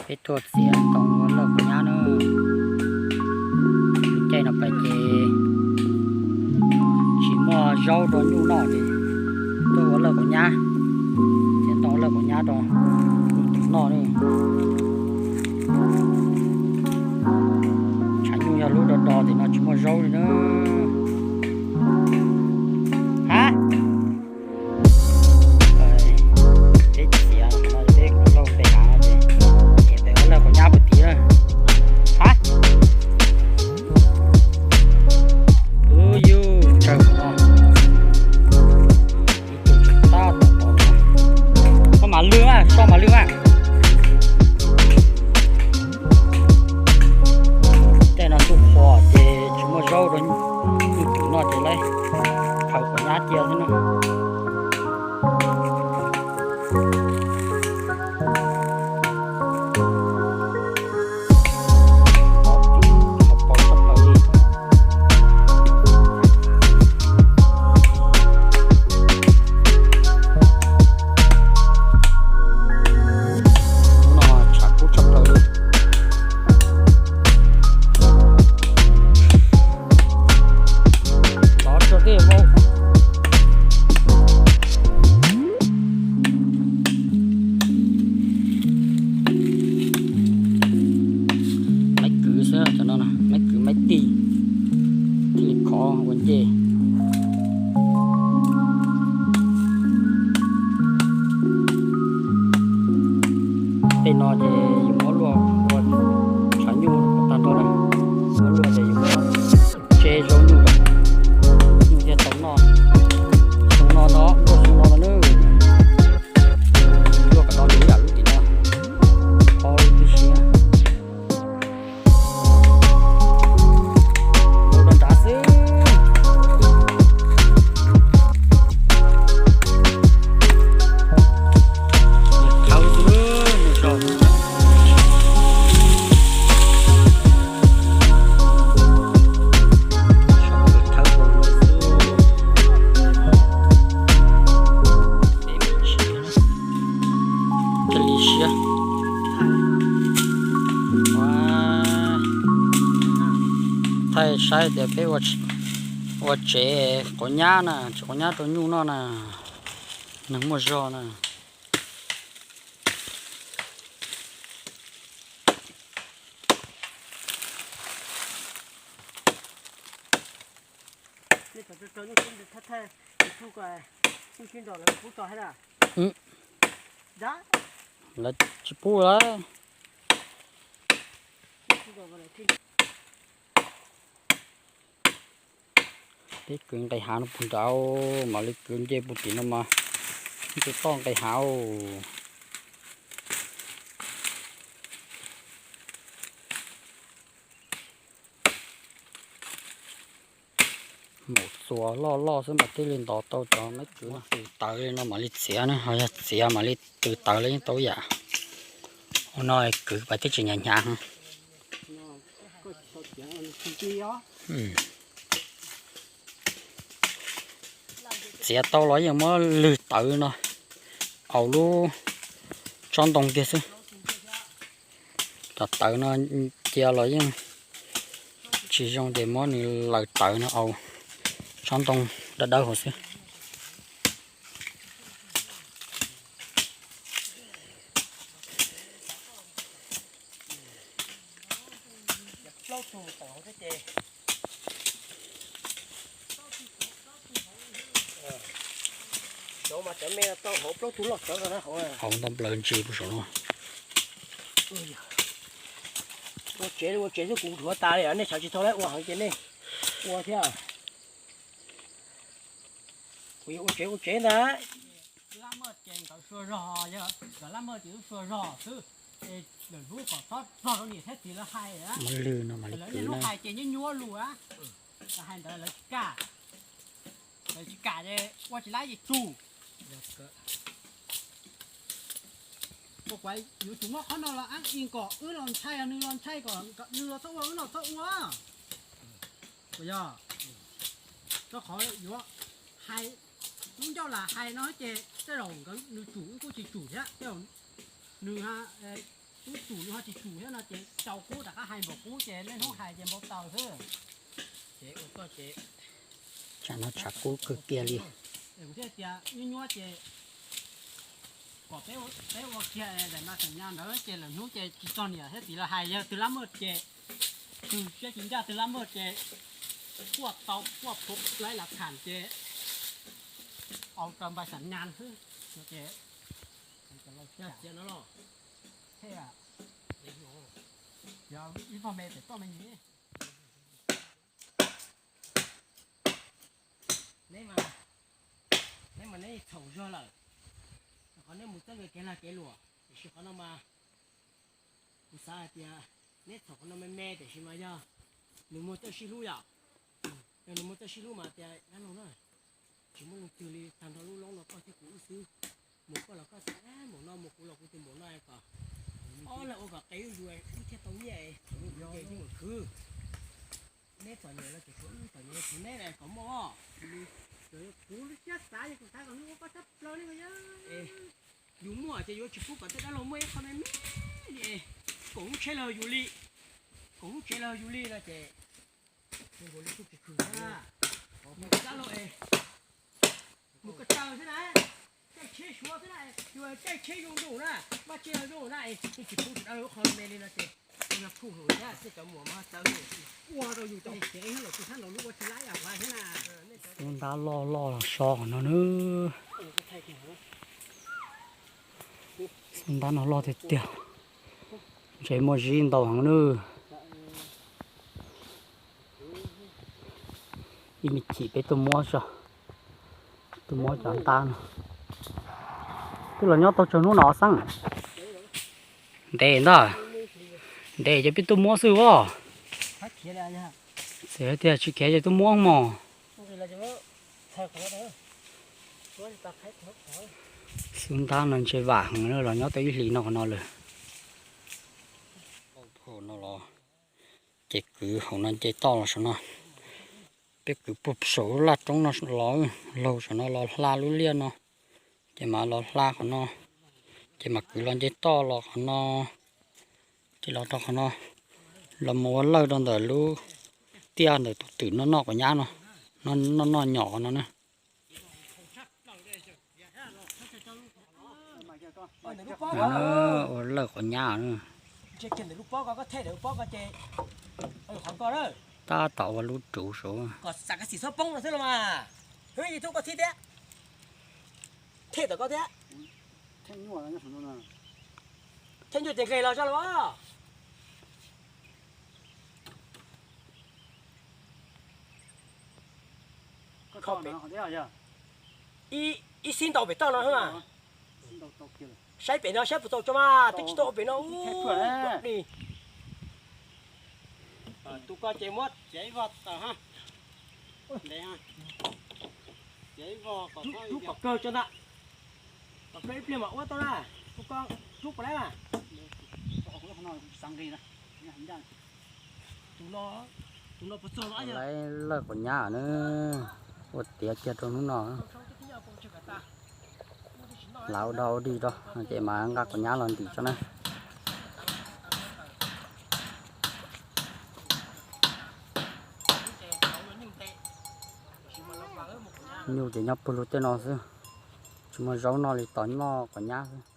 Peb tuaj txiav ntoo ua lawj quav nyab na. Caij no pais ces tsis muaj zaub rau nyuj noj ces tuaj ua lawj quav nyab, txiav ntoo ua lawj quav nyab rau nyuj tus noj na. Tshav nyuj yog lub do do tim no tsis muaj zaub li na. Ha, peb txiav no peb kuv lauj peb hav no ces, ces peb ua lawj quav nyab puag tid. Ha, wb yug tsawg no, ib tug tsis tab tom tod no. Koj mam lwj mas, so mam lwj mas. Tej no ntuj qhuav ces tsis muaj zaub rau nyuj tus noj ces lawv khaws quav nyab cia xwb na. Hnub no tshav kub tshaj plaws li. Tov tso tej vau. Maiv kwv xwb cov no, maiv kwv maiv tij, thiaj li khov ua ncej. Tej no ces yus muab luaj ua tshav nyuj tag nrho na. Muab luaj ces yus muab tseb zaub nyuj rau, nyuj thiaj tau noj. Xyoo no no luaj xyoo no no na. Luaj kom tau li yam lub tim no, qhov tib si. Ua rau nrad xwb. Thawb xwb, mus tso. Thawb xwb. Cia li siab. Thaij saib tias peb ua tsev quav nyab na, tsev quav nyab rau nyuj noj na, neeg muaj zog na. Lawv tsis pub lawm. Peb kwv nqis hav no puag nrad, mam li kwv nce puag tim no mas, nce toj nqis hav. Maum txuas loj loj xwb mas thiaj li ntov tau cov maiv kwv. Tws tawv li no mam li txiav na, ho yog txiav mam li tws tawv li yeej tau yam. Ua no kwv pais twb tsis hnyav hnyav. Txiav tau los yeej muab lwg tawv no, aus lub tsob ntoo kiag xwb. Cov tawv no cia los yeej tsis zoo ces muab nws laws tawv no aus tsob ntoo dawb dawb hauv xwb. Hauv ntau plaws ntsis puag saum no. Ua tsev ua tsev xwb, kuv dhuav tas li, nej xav tsis tau lawm ua heev ces nej ua thiab. Kuv yuav ua tsev ua tsev ntag. Lab maj ces nkawd sua zog, yog nkawd lab maj ces wb sua zog xwb. Es lwm hnub kom txhob zog rau niam thiab txiv lawv hais. Lawv niaj hnub hais ces nyuaj nyuaj lus a. Lawv hais ntawd lawv tsis kam. Lawv tsis kam ces ua tsis lab ces tsum. Ua kuv yuav tsum muab qhov no los ab i kom wb los ntshai, nws los ntshai kom nws los txhob ua wb los txhob ua. Puas yog? Rau qhov yuav hais lub ncauj lam hais no ces tej zaum nkawd nws tsum wb kuj tsis tsum thiab, tej zaum nws Ub, tsum li ho tsis tsum thiab no ces tsaus qub rov qab hais npaum qub ces niaj hnub hais ces npau taws xwb. Ces ua koj ces tsam no tshav kub kawg kiag li. Es kuv thiaj tias nyuaj nyuaj ces kom peb ua kiag daim mas xam nyas ntawd ces lwm hnub ces tsis txog niam thiab txiv los hais yog twg lab maj ces, twg siab tsis ncaj twg lab maj ces quaj tau quaj phuv laib lav tham ces au raws npais xam nyas xwb no ces. Ib pog me pem toj me nyuam. Neb mas, neb mas neb txhaum zog lawm. Qhov neb mus txeeb kev lag kev luam, tiam sis qhov no mas kuv xav hais tias neb txhaum qhov no me me, tiam sis mas yog nws muaj txawj sib hlub yom. Yog nws muaj txawj sib hlub mas tias dab laug na, tsis muaj leej twg li, tag nrho lub loob no koj thiab kuv wb xwb. Mus koj los koj xav npaum no, mus kuv los kuv xav npaum no kom ob leeg ua kom qe zuj zus wb thiaj tau nyiaj, ces yeej mus khwv. Neb txom nyem los ces kuv wb txom nyem, kuv neb kom muaj os. Kuv lub siab xav, kuv xav kom hlub koj tshaj plaws li. Yus muaj ces yuav tsis pub kom tej dab laug muaj ib qho me me li. Koom lub tsheb los yus li, koom lub tsev los yus li no ces nkaus li kuj tsis khwv thiab na. Mus dab laug es mus ko taw xwb na, caij tsheb suav xwb na, yus caij tsheb zoo zoo na, maj tsheb zoo zoo na, yeej tsis pub dab laug lub qho me li no ces yog phuj hwm thiab tej cov muam mas tawv ua rau yus tau kev los tus thab laus lub ua tsis laib yam ua thiab na. Xub ntab loj loj los so qhov no na. Xub ntab no loj tiag tiag. Ntshe muaj zib ntau heev na. Ib me chim peb tuaj muab tso, tuaj muab cov ntab no. Twb los nyob tau tsawg hnub no xeeb? Ntev ntag, ntev ces peb tuaj muab xwb os. Txawm tias tsis khiav ces tuaj muab mog. Xub ntab no ntshe vam heev los nyob tau ib hlis no qhov no lawm. No los ces kwv hauv no nce toj los saum no. Peb kwv puag saum lub laj roob no los, laug saum no los hla lub liaj no, ces mas los hla qhov no, ces mas kwv los nce toj los qhov no, ces los rau qhov no, los mus ua lawj rau ntawm lub tiaj ntawm tus twm noj noj quav nyab no, noj noj nyom qhov no na. Ua lawj quav nyab. Tab tom ua lub ruv saud. Tej nyuag ces nqes los zog los. Ib xib ntaus pem toj no xwb mas. Saib pem no saib puas tau tso mas, twb tsis tau ua pem no. Tus ko ces muab txiav ib vog tawm ha. Txiav ib vog kom rub kom kawg tso ntag. Kom ib pliag mam ua tau na. Tus ko rub puas laib mas. Laib lawj quav nyab na, ua tiav kiag rau hnub no. Lav ua dog ua dig rau ces mas nqa quav nyab los ntim tso na. Nyuj ces nyob puag lug tej no xwb, tsis muaj zaub noj li tos noj quav nyab xwb.